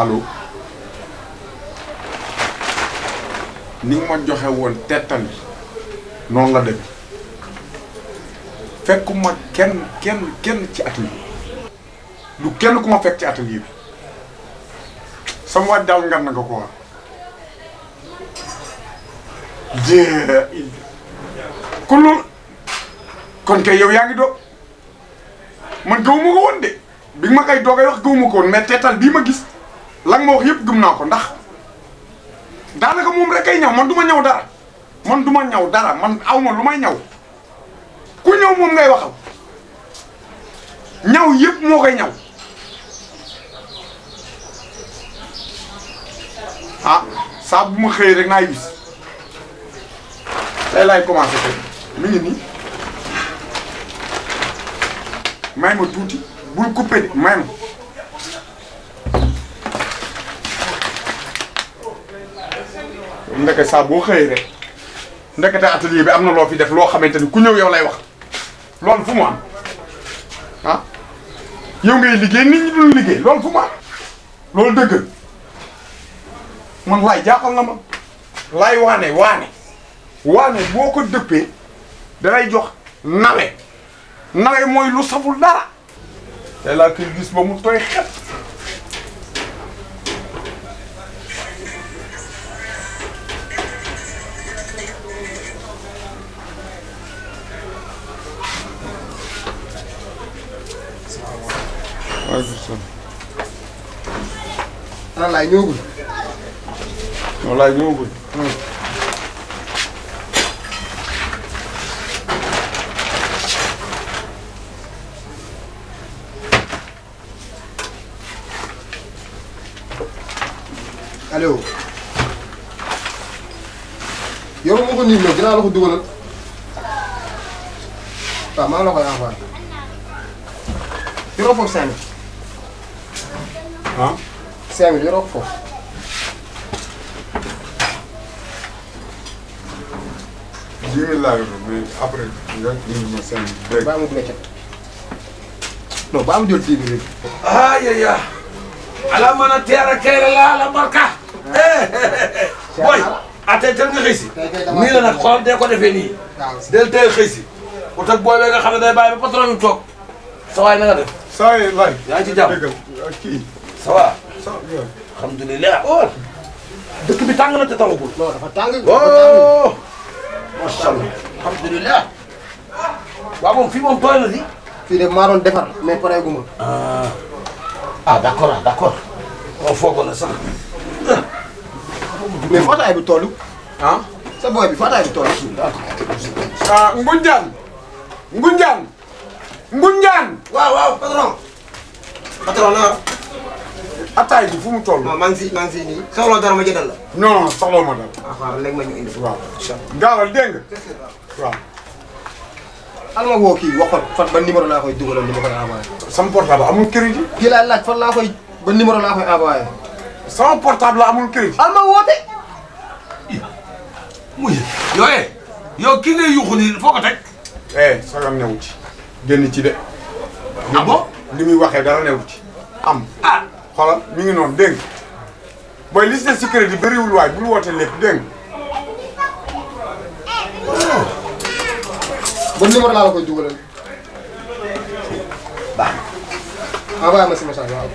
allo ni nga ma joxe woon tettal noonu la demee fekkuma kenn ci atelier du kenn ku ma fekk ci atelier bi sama waaj daal ngan na nga ko wax kon loolu kon kay yow yaa ngi doog man gëwuma ko woon de bi ma koy doogay wax gëwuma ko woon mais tettal bii ma gis lan ma wax yëpp gëm naa ko ndax daanaka moom rek kay ñaw man du ma ñaw dara man du ma ñaw dara man aw ma lu may ñaw ku ñëw moom ngay waxal ñaw yëpp moo koy ñaw ah saa bu ma xëyee rek naa wis tey laay commencé tey mi ngi nii may ma tuuti bul coupé de may ma ndeke saa boo xëyee rek ndekete atelier bi am na loo fi def loo xamante ni ku ñëw yow lay wax loolu fu mu am ah yow ngay liggéey nit ñi dul liggéey loolu fu mu am loolu dëgg man laay jaaxal na ma laay waane boo ko dëppee dalay jox nawe mooy lu saful dara te laa koy gis ba mu tooy xet laay ñëwagul. non laay ñëwagul. allo. yow ma ko nii nag dinaa la ko dugalal. waaw maa ngi la koy envoyé. yoroo foofu 5000. ah. 5000 yoroo ko foofu. laa yor mais après nga indi ma 5000. dégg baa ma bëgg a cet. non baa ma jël 10 000 léegi. ah yaya ala mana teera kayra la ala barka boy ate tel nga xëy si nii la nag xoolal dee ko defee nii del teel xëy si ut ak booy nga xam ne day bàyyi ba patron bi toog sa waay na nga def saa yi laay yaa ngi ci jàmm déggal kii ça va alhamdulilah oh dëkk bi tàng na te tawagul non dafa tàng. oh macha allah alhamdulilah waaw moom fii moom tooy na di fii de maa doon defar mais pareegu ma. ah d' accord d' accord on foogoon na sax mais footaay bi toll. ah. sa booy bi footaay bi toll. ah Ngunjaan. waaw waaw patron. patron na. attaay bi fu mu toll. non maa ngi si nii. soxla dara ma jëndal la. non soxla ma dara. ah waaw léegi ma ñu indi. waaw gaawal dégg nga. waaw. al ma woo kii waxoon fan ba numéro laa koy dugalal li ma koy envoyé. sama portable amul crédit. kii laay laaj fan laa koy ba numéro laa koy envoyé. sama portable amul crédit. al ma woote. muy yow ki ngay yuuxu nii foo ko teg. sagam newu ci. génn ci de. ah bon li muy waxee dara newu ci. am ah xoolal mi ngi noonu dégg nga booy li si des ci crédit bëriwul waay bul woote lépp dégg nga. ba numéro laa la koy dugalal. baax na envoyé ma si message waaw.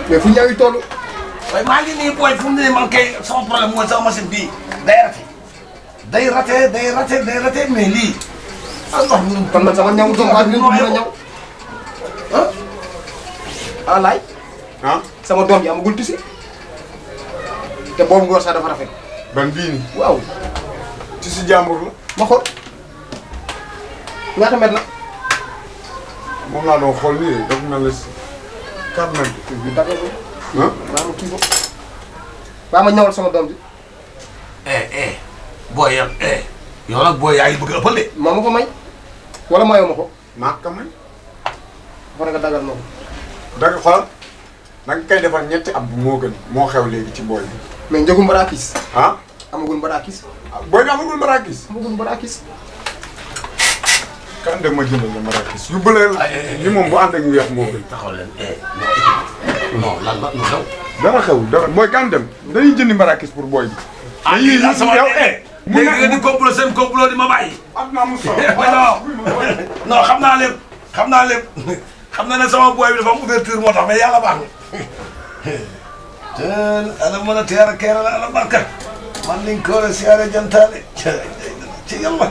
mais fu ñaw yi toll. waaye maa ngi nii booy fu mu ne man kay sama problème mooy sama machine bii day raté mais lii. kon man sama ñaw doom waa dinañ ko mën a ñaw. ah laay. ah sama doom ji amagul tisi. te boobu nga war sax dafa rafet. ban bii nii. waaw. ci si jàmbur la. ma xool. ñaata mètre la. moom laa doon xool nii de daf na la si 4 mètres. bi dagg ko. ah baa ma kii ko. baa ma ñawal sama doom ji. booy yow yow nag booy yaa ngi bëgg a ëppal de. maa ma ko may. wala mayoo ma ko. maa ka may. dafa nga dagal ma ko. danga xoolal da nga koy defal ñetti at bu moo gën moo xew léegi ci booy bi. mais njëgum barakis. ah. amagul barakis. booy bi amagul marakis. amagul barakis. kan dem ma jëndal la marakis yu bële li moom bu ànd ak ñu weex moo gën. taxaw leen non lan la lu xew. dara xewul dara booy kan dem dañuy jëndi marakis pour booy bi. ah yii la sama yow mu nekk nga di complot seen complot di ma bàyyi. am naa mu solo non xam naa lépp xam naa lépp xam na ne sama booy bi dafa am ouverture moo tax mais yàlla baax na. ala mën a teer a keera la ala barka man liñ ko siyaare jantaale ci yàlla